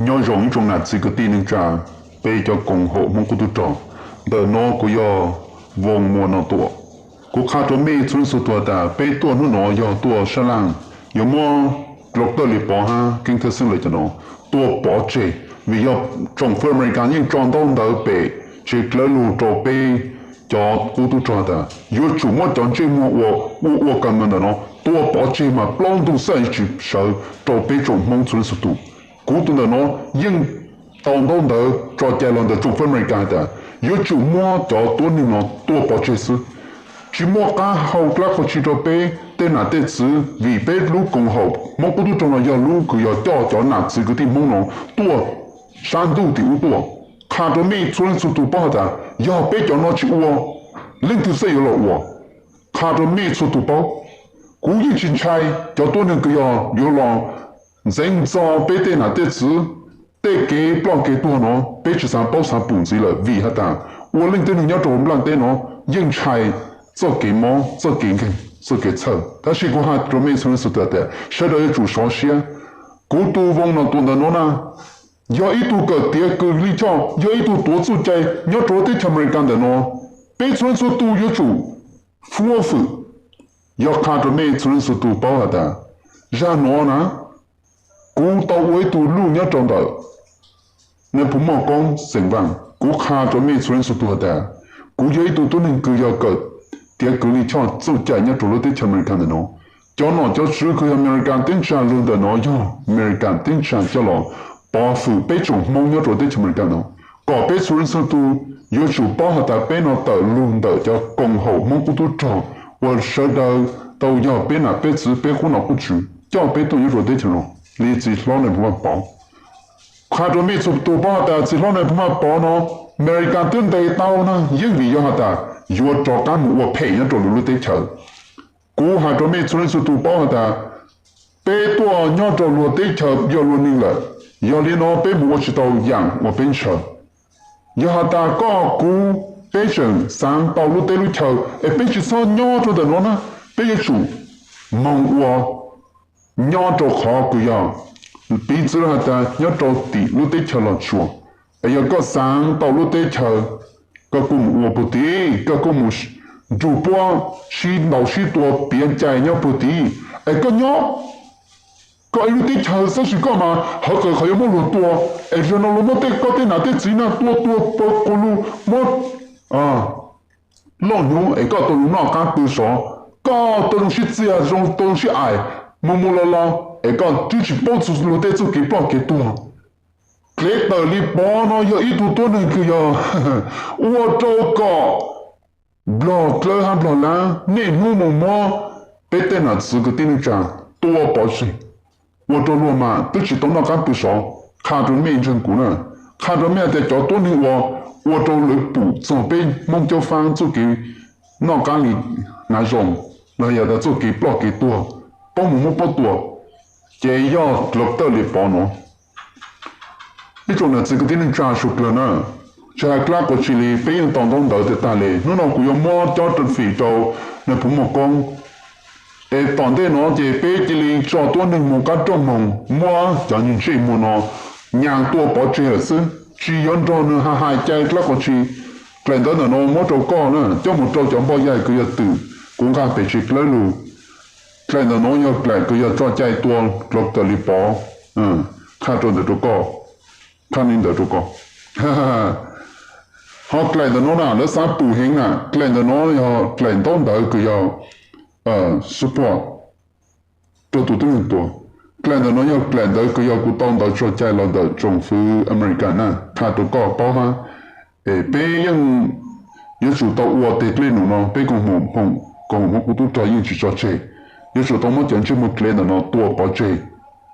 Nyob zoo ib tsoom nam txiv kwv tij neej tsa, peb cov koom haum Hmoob qub tub rog, ntawm no kuv yog Voos Muas Nom Tuam. Kuv qha rau mej txhua leej txhua tug tas peb tuaj hnub no yog tuaj sab laj, yuav muab Doctor Lis Pov hab Keeb Thawj Xeeb lawv cov no tuaj pov tseg, vim yog tsoom fwv America yeej tso ntaub ntawv pem tsev dawb lug rau peb cov qub tub rog tas yuav tsum muab cov ntsej muag ua ua kaw ntawm no tuaj pov tseg mas plaub ntug xwb tsis sawv rau peb tsoom Hmoob txhua leej txhua tug. Kuv tus ntawm no yeej tau ntaub ntawv tso cai los ntawm tsoom fwv America tas yuav tsum muab cov tuab neeg no tuaj pov tseg xwb, tsis muaj qab hau dlaab qhov tsi rau peb tej nam tej txwv, vim peb lub koom haum Hmoob qub tub rog no yog lub kws yog coj cov nam txiv kwv tij Hmoob no tuaj sab ntuj tim ub tuaj. Qha rau mej txhua leej txhua tug paub has tas yog peb cov no tsis ua, leej twg xwb yuav los ua? Qha rau mej txhua tug paub. Kuv yeej tsis ntshai cov tuab neeg kws yog yuav los ntxeev ntxo peb tej nam tej txwv, tej kev ploj kev tuag no peb tsis xaav paub xaav pum ntxiv lawm, vim has tas ua leej twg neeg nyob rau nplaj teb no yeej ntshai txoj kev mob, txoj kev nkeeg, txoj kev txhawj. Tab sis kuv has rau mej txhua leej txhua tug tas sawv daws yuav tsum sov siab. Kuv tus Voos Nom Tuam ntawm no na, yog ib tug kawm tiav kws lij choj, yog ib tug tuav txuj cai nyob rau lub teb chaws America ntawm no. Peb txhua leej txhua tug yuav tsum fuab fwm. Yog qha rau mej txhua leej txhua tug paub has tas zag nuav na, kuv tau ua ib tug luj nyob rau ntawm Nais Phoo Moj Koob xeem Vaaj. Kuv qha rau mej txhua leej txhua tug has tas kuv yog ib tug tuab neeg kws yog kawm tiav kws lij choj txuj cai nyob rau lub teb chaws America ntawm no. Cov nom cov tswv kws yog America teb tsa lug ntawm no yog America teb tsa coj los pov fwm peb tsoom Hmoob nyob rau teb chaws America no, kom peb txhua leej txhua tug yuav tsum paub has tas peb no tawm lug ntawm cov koom haum Hmoob qub tub rog uas sawv daws tau yog peb nam peb txwv peb qub nom qub tswv coj peb tuaj nyob rau teb chaws no li txiv hlob Nais Phoo Maj Pov. Qha rau mej txhua tug paub has tas txiv hlob Nais Phoo Maj Pov no America twb ntes tau na, yeej vim yog has tas yuav rov qab mus ua phem nyob rau lwm lub teb chaws. Kuv has rau mej txhua leej txhua tug paub has tas peb tuaj nyob rau luag teb chaws yog luag neeg lawm, yog li no peb mus ua tsis tau yaam uas peb ntshaw. Yog has tas koj kuv peb tseem xaav tau lub teb lub chaw es peb tsis txhob nyob rau ntawm no na, peb yuav tsum moog ua nyob rau qhov kws yog piv txwv has tas nyob rau tim lub teb chaws Los Tsuas. Es yog koj xaav tau lub teb chaws, koj kuj mus ua puag tim, koj kuj mus nrug puab sib ntaus sib tua piav cai nyob puag tim. Es koj nyob koj ib lub teb chaws xwb, tab sis koj mas hawv qhov yuav muab luag tua, es zaum no luag muab tej koj tej nam tej txiv na tua tua pawg quas lug, muab loj hnyuv es koj tau zoo noj qab pw sov, koj tau zoo sib txiag zoo tau zoo sib aim, mus mus los los es koj twb tsis paub txug luag tej txuj kev ploj kev tuag. Dlev Tawm Lis Pov no yog ib tug tuab neeg kws yog ua rau kom nplog dlawb hab nplog lab niaj hnub mus muab peb tej nam txiv kwv tij neej tsa tua pov tseg, ua rau luag mas twb tsis tau noj qab pw sov. Qha rau mej ntseeg kuv na, qha rau mej has tas cov tuab neeg uas ua rau lawv pum txog peb Hmoob Caub Faab txuj kev noj qab li hnav zoo, los yog tas txuj kev ploj kev tuag, paub mus muab paub tua, ces yog Dloov Tawj Lis Pov no. Ib tsoom nam txiv kwv tij neej tsa suav dlawg na, tsis has dlaab quas tsi li peb yeej tau ntaub ntawv tag tag li. Hnub no kuv yuav muab cob rau fim rau Nais Phoo Moj Koob, es tom ntej no ces peb cia li tso tuab neeg moog qab rooj moog muab cov ntsej muag no nyas tua pov tseg lawm xwb, tsis yuav nrog nws hais hais cai dlaab quas tsi. Dlaim ntawv ntawm no muab rau koj na, coj mus rau cov npoj yaig kws yog twm kuv nqag pem tsev dlawb lug. Dlaim ntawm no yog dlaim kws yog tso cai tua Dloov Tawm Lis Pov, qha rau ntawd rau koj, qha li ntawd rau koj. Ho dlaim ntawm no na lawv xav pum heev na, dlaim ntawm no yog dlaim ntaub ntawv kws yog support rau tus tub neeg tua. Dlaim ntawm no yog dlaim ntawv kws yog kuv tau ntawv tso cai los ntawm tsoom fwv America na, qha rau koj paub hab. Es peb yeej yuav tsum tau ua teg dlej num no, peb koom haum Hmoob qub tub rog yeej tsis tso tseg. Yuav tsum tau muab cov ntsej muag dlev ntawm no tua pov tseg,